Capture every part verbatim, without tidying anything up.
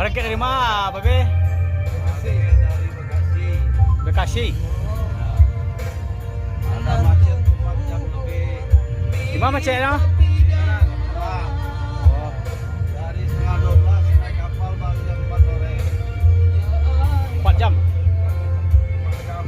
Berangkat dari mana, Babe? Bekasi. Bekasi. Ada macet empat jam lebih. Di mana macetnya? Dari setengah dua belas naik kapal baru jam empat sore. Empat jam. Empat jam.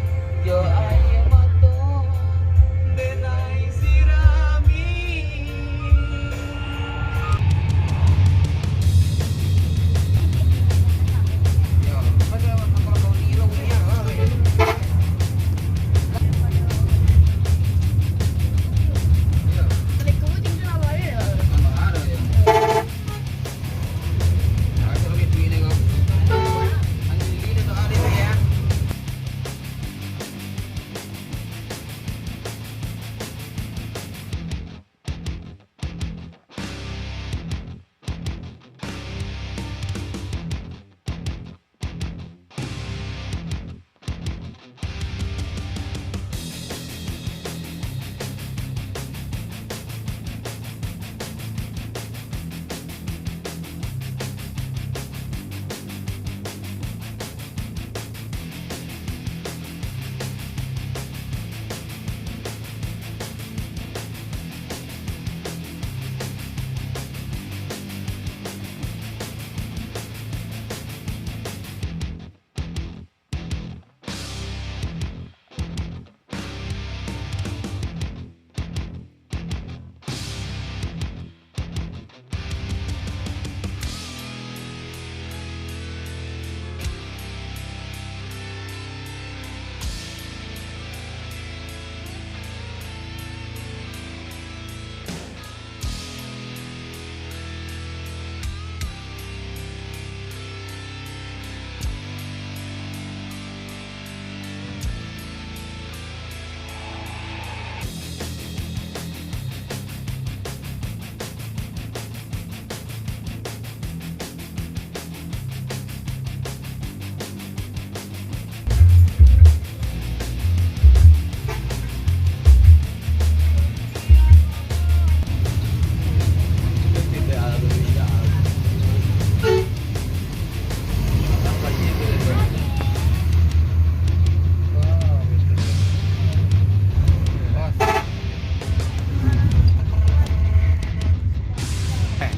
Eh,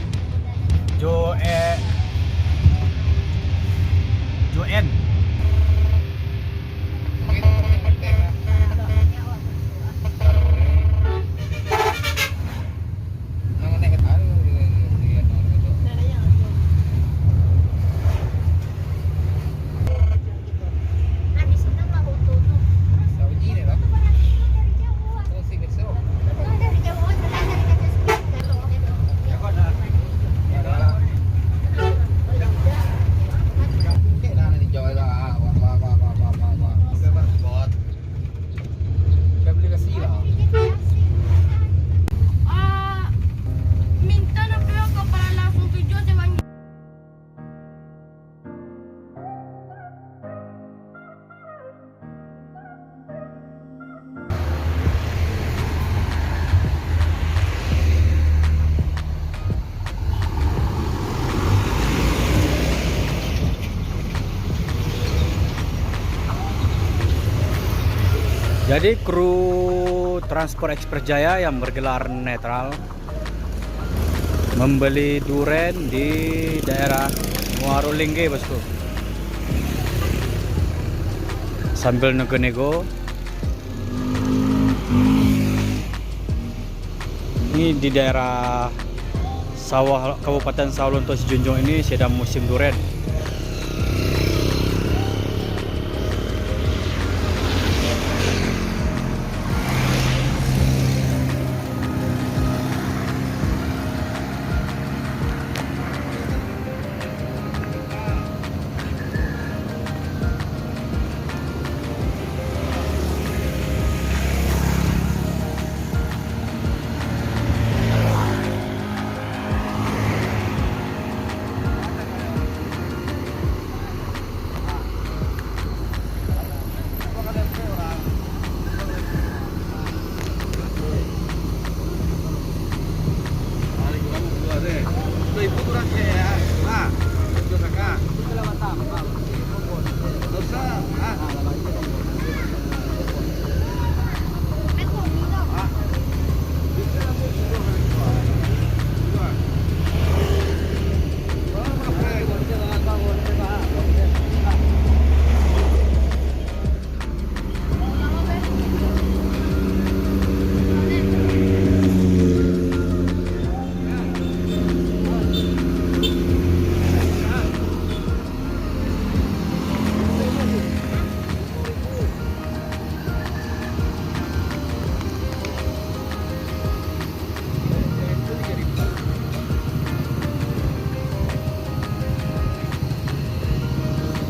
Jo, eh, Jo N. Ah, minta nak pulang ke Palang Langsung tujuh, saya manggil. Jadi, kru Transport Express Jaya yang bergelar netral membeli duren di daerah Muaro Lingge, bosku. Sambil nego-nego. Ini di daerah Sawah, Kabupaten Sawah Lunto Sijunjung ini sedang musim duren.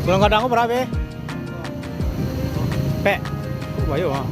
Pulang Gadang ko bara, Be? Pek. Bayo, ha.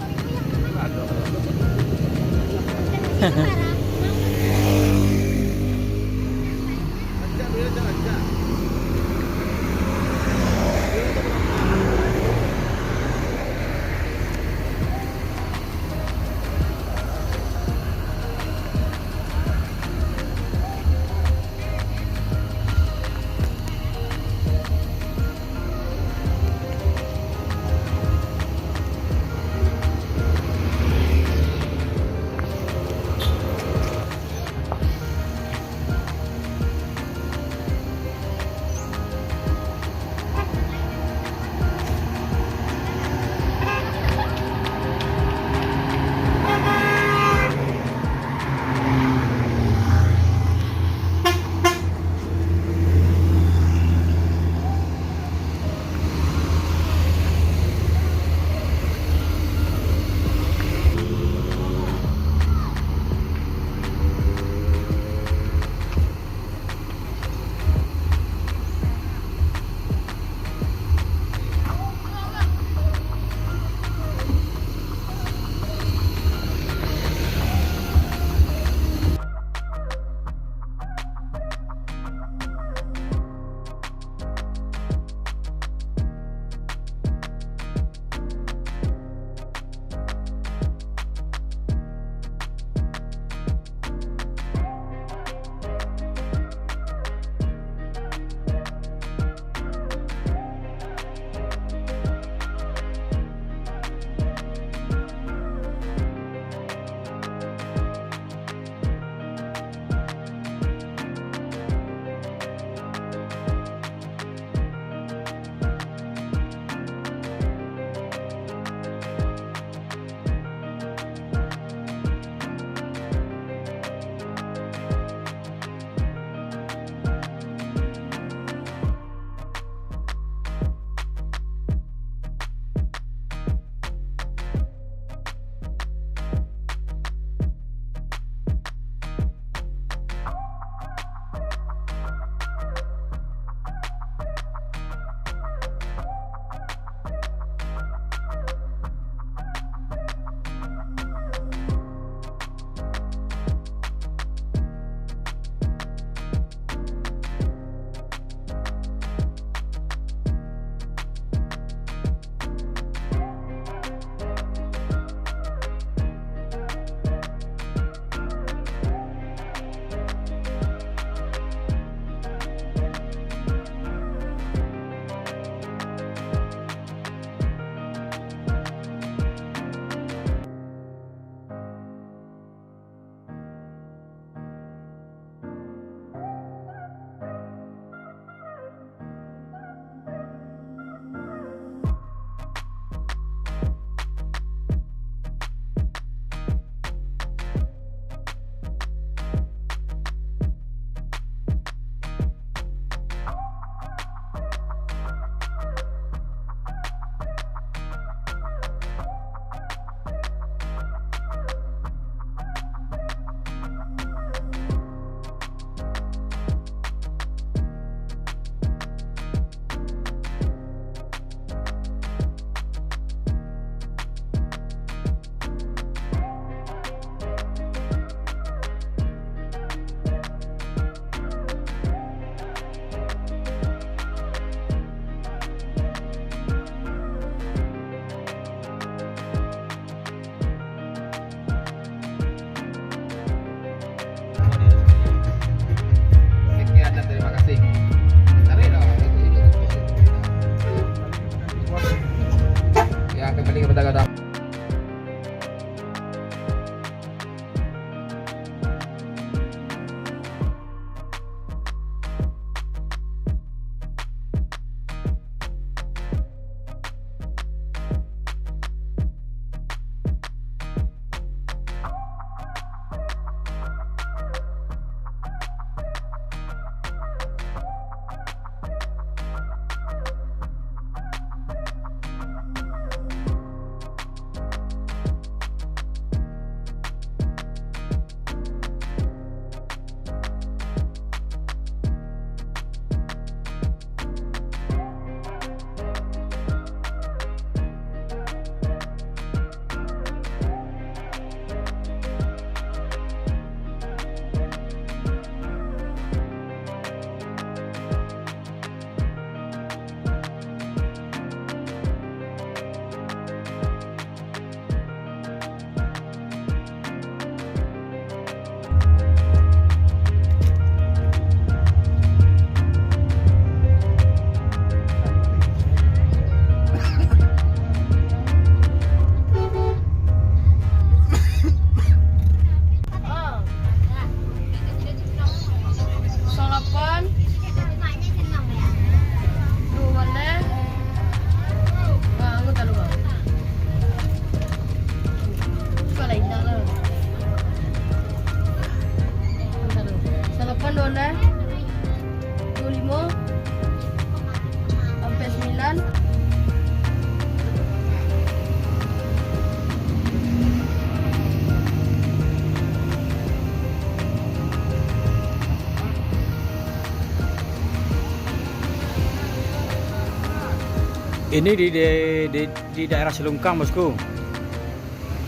Ini di, di, di, di daerah Silungkang, Bosku.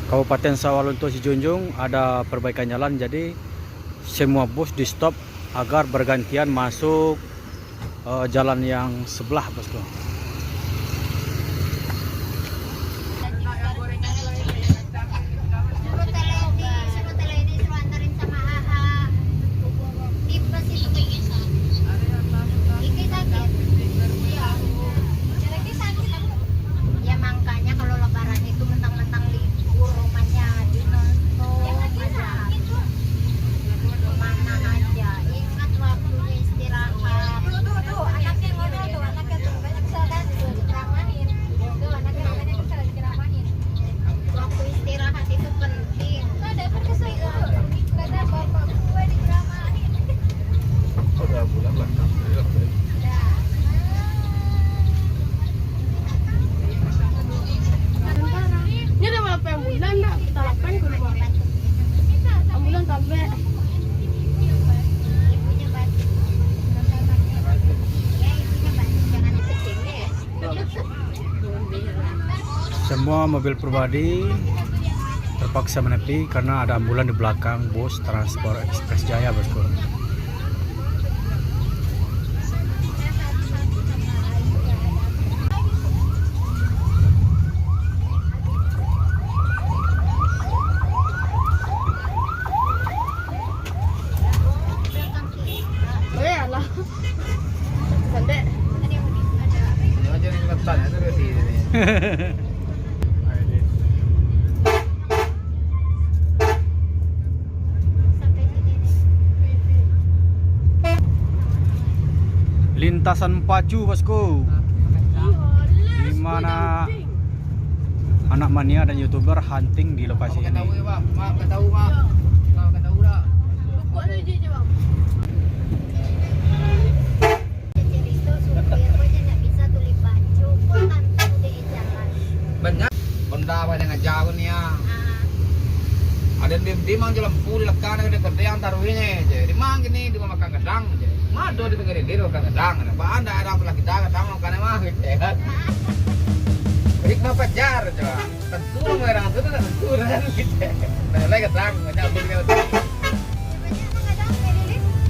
Kabupaten Sawahlunto Sijunjung ada perbaikan jalan, jadi semua bus di-stop agar bergantian masuk, eh, jalan yang sebelah, Bosku. Suruh tele di, suruh tele di, suruh antarin sama A A. Tipes itu. Iki sakit. Iya. Iki sakit. Ya, makanya kalau lebaran itu mentang-mentang libur, rumahnya di nonton aja. Kemana aja. Ingat waktunya istirahat. Tuh, tuh, tuh, anaknya ngomel tuh, anaknya tuh. Banyak kesalahan tuh, diceramahin. Tuh, anaknya banyak kesalahan, diceramahin. Waktu istirahat itu penting. Ada apa kesel? Karena bapak gua diceramahin. Udah bulan lah. Ini ada berapa bulan dah? Kita lapan ke rumah. Ambulan sampai. Semua mobil pribadi terpaksa menepi karena ada ambulan di belakang bus Transport Express Jaya, Bosku. Boleh lah. Sandek. Lintasan pacu, Bosku. Di mana anak mania dan YouTuber hunting di lokasi ini. Banyak. Honda banyak aja ko ni ah. Ada di, di mang jo lampu di lakang, ada kereta yang taruh ini je. Di mang kini di makan gadang je. Mado di pinggir dia makan gadang. Ba anda ada pula kita gadang makan mah gitu ya kan. Hikmah pajar coba. Tentu merah tu tak tentu kan gitu. Nah, lagi gadang macam apa dia.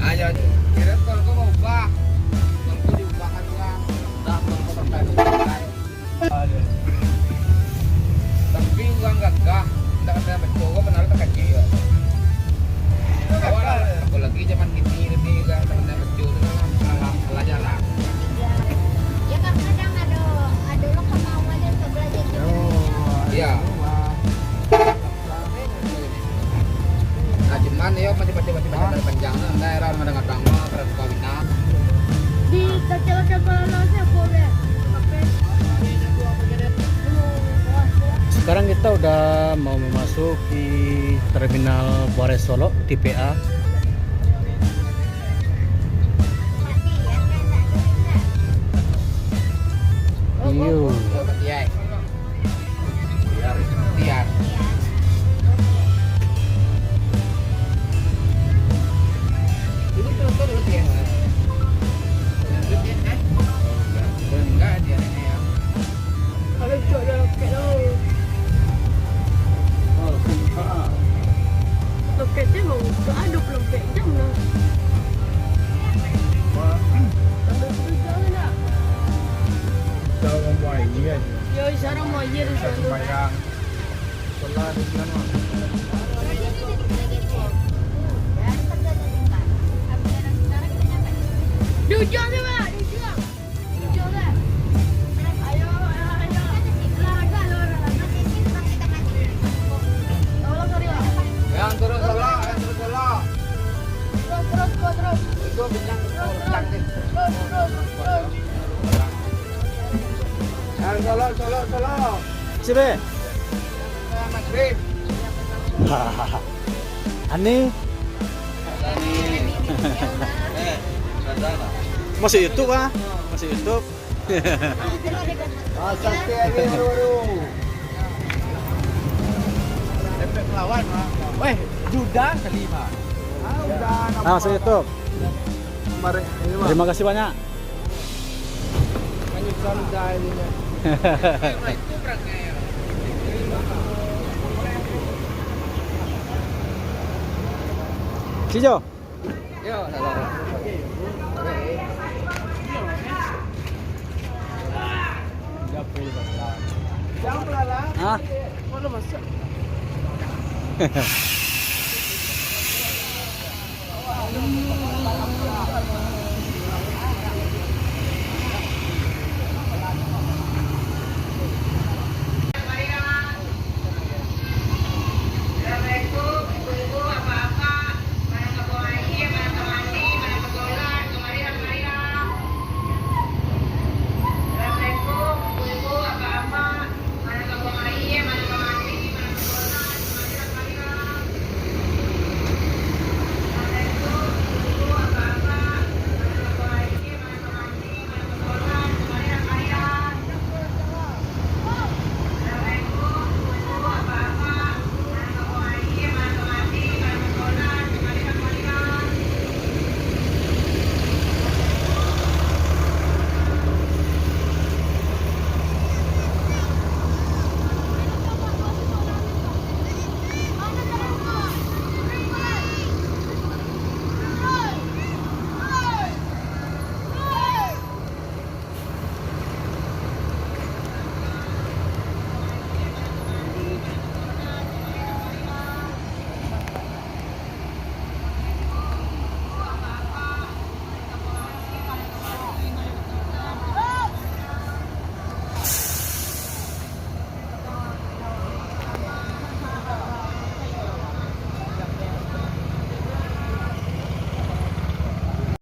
Ayo, kira kalau kau mau ubah, kalau kau diubahkan orang, dah kalau kau pakai. Tapi urang gagah, indak ado nan bacok, panaruih takajuik. Apolai zaman kini, kini urang indak ado nan bacok tu, kan, pelajaran. Ya, kan kadang ado, ado lo kemauan untuk belajar gitu. Iya. Nah, cuman yo macam-macam, macam-macam, panjang lah, daerah kadang-kadang mah, kadang-kadang. Di kacau-kacau kalau siapa be? Sekarang kita udah mau memasuki Terminal Buarai Solok, T P A. Iyo. Tiar. Dulu contoh dulu tiar. Dulu tiar, kan? Kalau enggak, tiar ini ya. Kalau cok dah loket tau. Loket dia mau buka, ada pun loket jam lah. Kalau sudah jauh nak. Jauh buat ini kan. Yo, isyarat mau aja di sana. Sembahyang. Sebelah di sana. Di ujung tu, Mak. Di ujung. Di ujung tu. Ayo, ayo, ayo. Lah, agak lah orang. Tolong, sorry, Mak. Yang terus salah, yang terus salah. Terus, terus, terus, terus. Itu bintang terus, terus, terus. Yang salah, salah, salah. Sini. Magrib. Ani. Masuk YouTube ah? Masuk YouTube. Ah, santai aja, baru-baru. Efek melawan, Mak. Weh, Juda kali, Mak. Ah, udah. Ah, masuk YouTube. Kemarin, ini, Mak. Terima kasih banyak. Lanjut, Juda ini, Mak. Cijo. Yo, salah. Hah?